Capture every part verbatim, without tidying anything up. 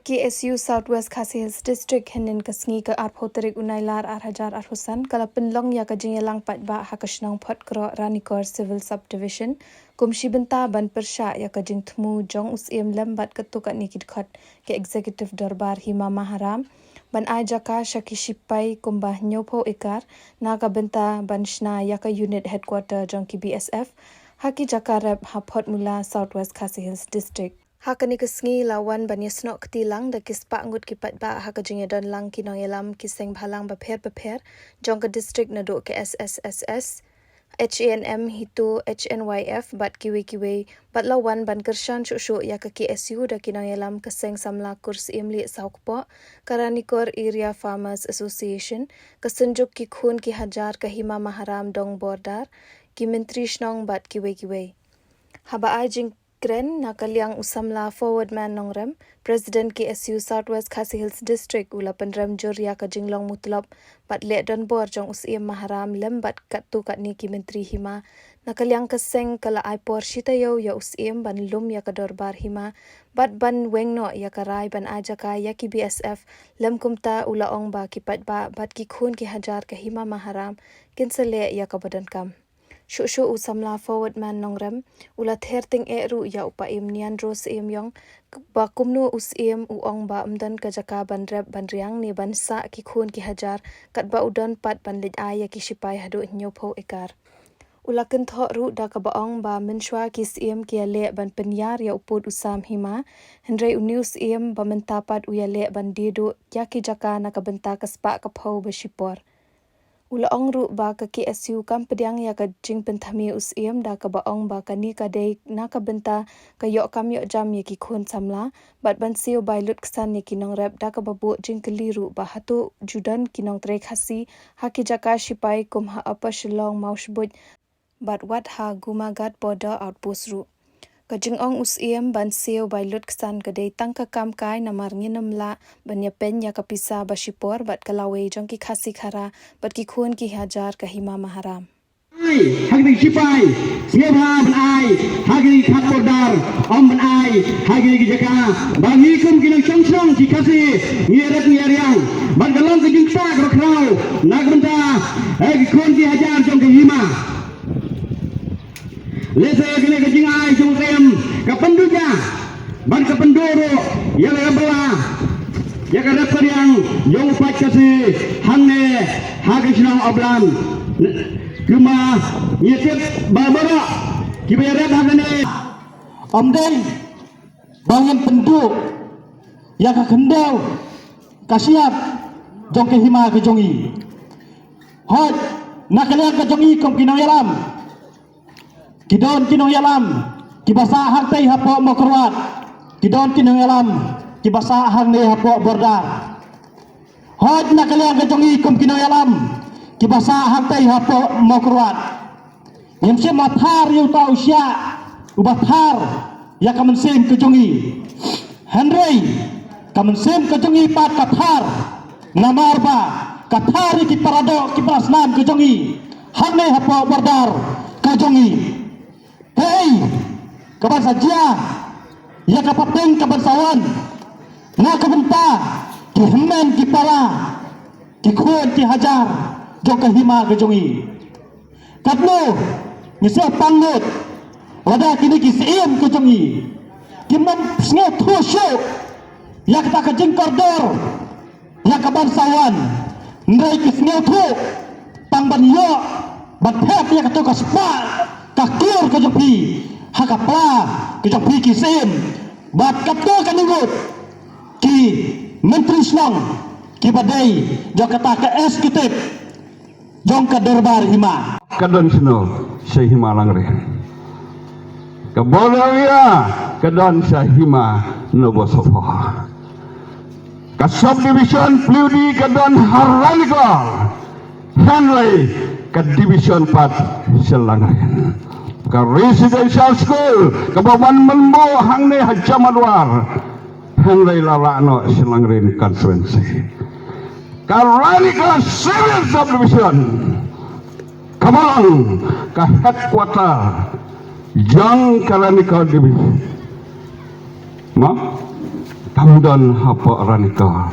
K S U South West Khasi Hills District hynnin ka sngi ka arphew tarik u Nailar ar hajar arphew san ka la pynlong ïa ka jingïalang paidbah ha ka shnong Photkroh Ranikor Civil Subdivision kum shi bynta ban pyrshah ïa ka jingthmu jong u Syiem lem bad katto katne ki dkhot ka Executive Dorbar Hima Maharam ban ai jaka sha ki shipai kumba hynñiewphew ekar na ka bynta ban shna ïa ka unit headquarter jong ki B S F ha ki jaka rep ha Photmula, South West Khasi Hills District. Ha kane ka sngi la wan ban ïasnoh kti lang da ki spah ngut ki paidbah ha ka jingïadon lang ki nongïalam ki seng bhalang bapher bapher jong ka district naduh ka S S S S, H A N M, HITO, H N Y F bad kiwei kiwei bad la wan ban kyrshan shuh shuh ïa ka K S U da ki nongïalam ka seng samla kur Syiem Lieh Saw Kpoh, ka Ranikor Area Farmers Association, ka Synjuk ki Khun ki Hajar ka Hima Maharam Dong Bordar, ki Myntri Shnong bad kiwei kiwei. Haba ai jingkren na ka liang u samla Forwardman Nongrem, President K S U South West Khasi Hills District, u la pynrem jur ïa ka jinglong mutlop bad leh donbor jong u Syiem Maharam lem bad katto katne ki Myntri Hima. Na ka liang ka seng ka la ai por shi taïew ïa u Syiem ban lum ïa ka Dorbar Hima bad ban weng noh ïa ka rai ban ai jaka ïa ki B S F. Lem kumta u la ong ba ki paidbah bad ki khun ki hajar ka Hima Maharam kin sa leh ïa kaba donkam. Shuh shuh u samla Forwardman Nongrem u la ther tyngeh ruh ïa u Paiem Niandro Syiem Iong ba kumno u Syiem u ong ba ym don ka jaka ban rep ban riang ne ban sah ki khun ki hajar katba u don pat ban leit ai ïa ki shipai haduh hynñiewphew ekar. U la kynthoh ruh da kaba ong ba mynshuwa ki Syiem ki ïaleh ban pynïar ïa u pud u sam hima, hynrei une u Syiem ba mynta pat u ïaleh ban die duh ïa ki jaka na ka bynta ka spah ka phew ba shipor. U la ong ruh ba ka K S U kam pdiang ïa ka jingpynthame u Syiem da kaba ong ba kane ka dei na ka bynta ka ïoh kam ïoh jam ïa ki khun samla bad ban siew bai lut ksan ïa ki nongrep da kaba buh jingkylli ruh ba hato ju don ki nongtrei Khasi ha ki jaka shipai kum ha Upper Shillong, Mawshbuit bad wat ha Gumagat Border Outpost ruh. Ka jingong u Syiem ban siew bai lut ksan ka dei tang ka kam kai namar ngin ym lah ban ïapeiñ ïa ka pisa ba shipor bad ka lawei jong ki Khasi Khara bad ki khun ki hajar ka Hima Maharam. Ai ha ki shipai, sngewbha ban ai ha ki khat border, ym ban ai ha ki jaka ba ngi kum ki nongshong shnong ki Khasi ngi rep ngi riang bad ka long ka jingktah ka khraw na ka bynta ki khun ki hajar jong ka Hima. Lehse kane ka jingai jong u Syiem ka pynduh ïa bad ka pynduh ruh ïa la ka bala ïa ka rep ka riang jong u paid Khasi hangne ha ka shnong Upland. Kumba ngi tip ba baroh kiba ïarep hangne. Ym dei ba ngin pynduh ïa ka khyndew ka shyiap jong ka hima ka jong ngi. Hooid, na ka liang ka jong ngi kum ki nongïalam, ki don ki nongïalam kiba sah hangtei hapoh Mawkyrwat, ki don ki nongïalam kiba sah hangne hapoh border. Hooid, na ka liang ka jong ngi kum ki nongïalam kiba sah hangtei hapoh Mawkyrwat. Ngim shym la thar ïa uta u shiah uba thar ïa ka mynsiem ka jong ngi. Hynrei ka mynsiem ka jong ngi pat ka thar namar ba ka thar ïa ki paradoh ki parasnam ka jong ngi hangne hapoh border ka jong ngi. Hei, kaban sa jia ïa ka pateng kaban sa wan na ka bynta ki hynmen ki para, ki khun ki hajar jong ka hima ka jong ngi. Katno ngi sngewpang lut lada kine ki syiem ka jong ngi kim sngewthuh shuh ïa kata ka jingkordor ïa kaban sa wan. Hynrei ki sngewthuh tang ban ïoh ban thep ïa kato ka spah ka kur ka jong phi ha ka pla ka jong phi ki syiem bad kato ka ngut ki myntri shnong kiba dei jong kata ka executive jong ka dorbar hima. Ka don shano sha hima Langrin. Ka Border area ka don sha hima Nobosopo. Ka subdivision Paliudi ka don ha Ranikor. Hynrei ka division pat sha Langrin. Ka residential school kaba wan mynba hangne ha Jamadwar. Hynrei la rah noh sha Langrin constituency. Ka Ranikor civil subdivision kaba long ka headquarter jong ka Ranikor division. Mo? Kam don hapoh Ranikor.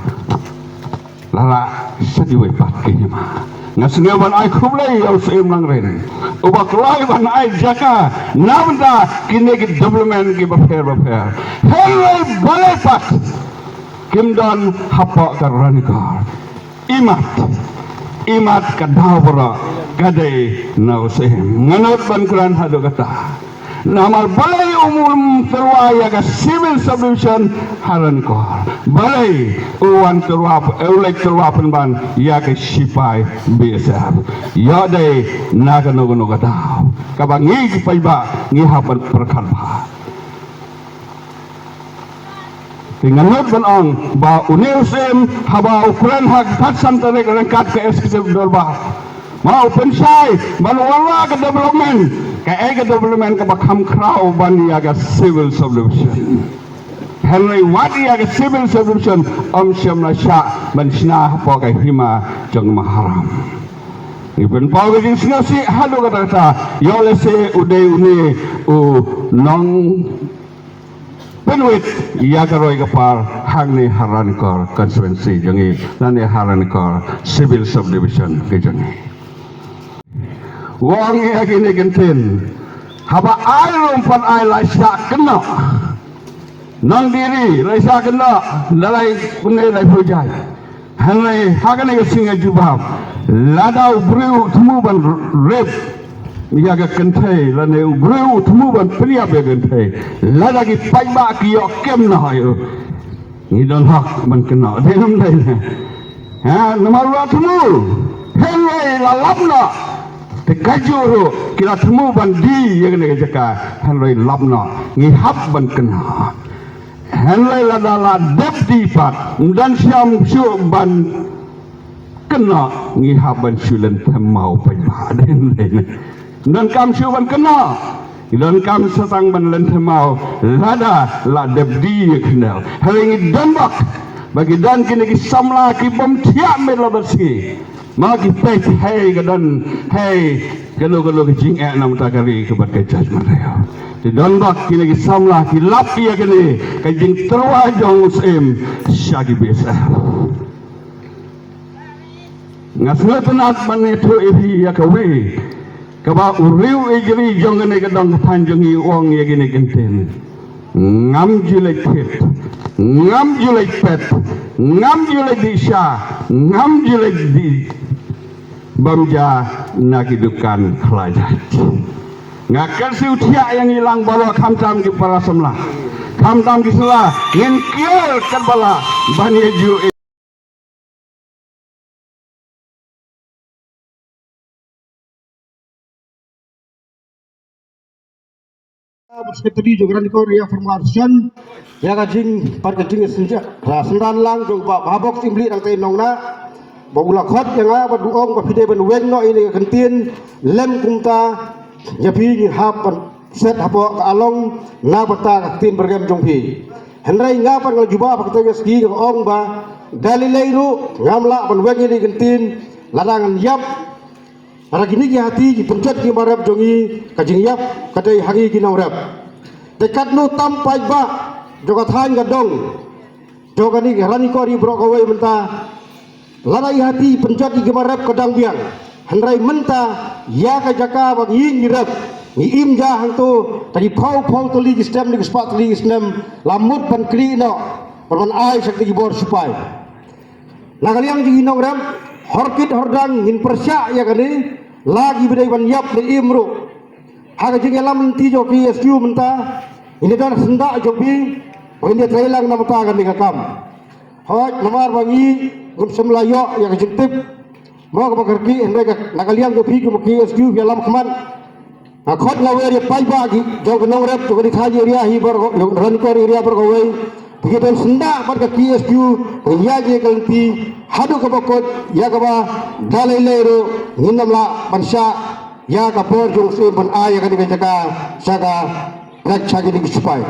La lah sa kiwei pat ki hima. Nga sngew ban ai khublei ïa u Syiem Langrin uba kloi ban ai jaka na bynta kine ki development kiba pher ba pher. Hynrei balei pat kim don hapoh ka Ranikor. Imat, imat ka daw baroh ka dei na u Syiem. Nga nud ban kren haduh katta. Namar balei um tyrwa ïa ka civil subdivision ha Ranikor? Balei u wan tyrwa, u leit tyrwa pynban ïa ka shipai B S F? Ïoh dei na kano kano ka daw kaba ngi ki paidbah ngi hap ban pyrkhat bha. Te nga nud ban ong ba une u Syiem haba u kren ha ka khatsan tarik ryngkat ka Executive Dorbar, ma u pynshai ban wanrah ka development. Kaei ka development? Kaba kham khraw ban ïa ka civil subdivision. Hynrei wat ïa ka civil subdivision um shym la shah ban shna hapoh ka hima jong Maharam. Ngi pynpaw ka jingsngewsih haduh katta katta. Ïoh lehse u dei une u nong pynwit ïa ka roi ka par hangne ha Ranikor constituency jong ngi lane ha Ranikor civil subdivision ka jong ngi. U ong ïa kine ki ktien, haba ai ruh um pat ai, la shah kynnoh. Nongdiri la shah kynnoh, la lai kumne lai pujai. Hynrei ha kane ka sngi jubab, lada u briew u thmu ban rep ïa ka kynthei lane u briew u thmu ban pynïap ïa ka kynthei, lada ki paidbah ki ïoh kem noh ïa u, ngi don hok ban kynnoh, dei ne ym dei? Ha, namar u la thmu. Hynrei la lap noh. Te kajuh ruh ki la thmu ban die ïa kane ka jaka, hynrei lap noh, ngi hap ban kynnoh. Hynrei lada la dep die pat, ym don kam shuh ban kynnoh, ngi hap ban shu lynthem maw paidbah, dei ne ym dei? Ym don kam shuh ban kynnoh, ngi don kam sa tang ban lynthem maw lada la dep die ïa ka khyndew. Hynrei ngi don bok ba ki don kine ki samla ki bym thiah miet la bad sngi. Ma ki peit, hei ka don, hei, kano kano ka jingeh na bynta ka ri ka bad ka jaitbynriew. Te don bok kine ki samla ki lap ïa kane ka jingtyrwa jong u Syiem sha ki B S F. Nga sngewtynnat ban ïathuh ïa phi ïa kawei kaba u riew ijri jong kane ka dong ka thaiñ jong ngi u ong ïa kine ki ktien. Ngam ju leit thied, ngam ju leit pet, ngam ju leit dih sha, ngam ju leit dih bam ja na ki dukan khlajait. Nga kyrsiew thiah ïa ngi lang baroh, khamtam ki para samla, khamtam ki samla, ngin kiar katba lah ban ïa ju Secretary jong ka Ranikor Area Farmers Association, ïa ka jing, pat ka jingsynja, ra synran lang jong Bah Bok Syiemlieh Rangtei Nongnah, ba u la khot ïa nga bad u ong ba phi dei ban weng noh ïa ka ktien, lem kumta ïa phi ngi hap ban set hapoh ka along na bynta ka ktien byrngem jong phi. Hynrei nga pat nga la jubab ha katei ka sngi, nga ong ba da lei lei ruh ngam lah ban weng ïa kane ka ktien lada ngan ïap. Lada kine ki hati ki pynjot ki marep jong ngi, ka jingïap ka dei ha ngi ki nongrep. Te katno tam paidbah jong ka thaiñ ka dong jong kane ka Ranikor baroh kawei mynta. Lada i hati i pynjot i ki marep ka dang biang. Hynrei mynta ïa ka jaka ba ngi ngi rep, ngi im ja hangto, ta ki phew phew tylli ki snem ne ki spah tylli ki snem, la mut ban knieh noh, ban ban ai sha ki bor sipai. Na ka liang jong ki nongrep, hor kit hor dang ngin pyrshah ïa kane, la ki ba dei ban ïap ne im ruh. Ha ka jingïalam lynti jong ka K S Q mynta, ngin ïa don syndah jong phi, ba ngin ïa trei lang na bynta kane ka kam. Hooid, namar ba ngi ngim shym la ïoh ïa ka jingtip. Mo kaba kyrkieh, hynrei ka, na ka liang jong phi kum ka K S Q phi ïalam khmat. Nga khot nga wer ïa paidbah ki jong ka nongrep jong ka Dikhali area hi baroh, jong Ranikor area baroh kawei. Phi ïa don syndah bad ka K S Q, ngin ïaid ïa ka lynti haduh kaba kut, ïa kaba da lei lei ruh ngin ym lah ban shah ïa ka por jong u Syiem ban ai ïa kane ka jaka sha ka, sha kine ki sipai.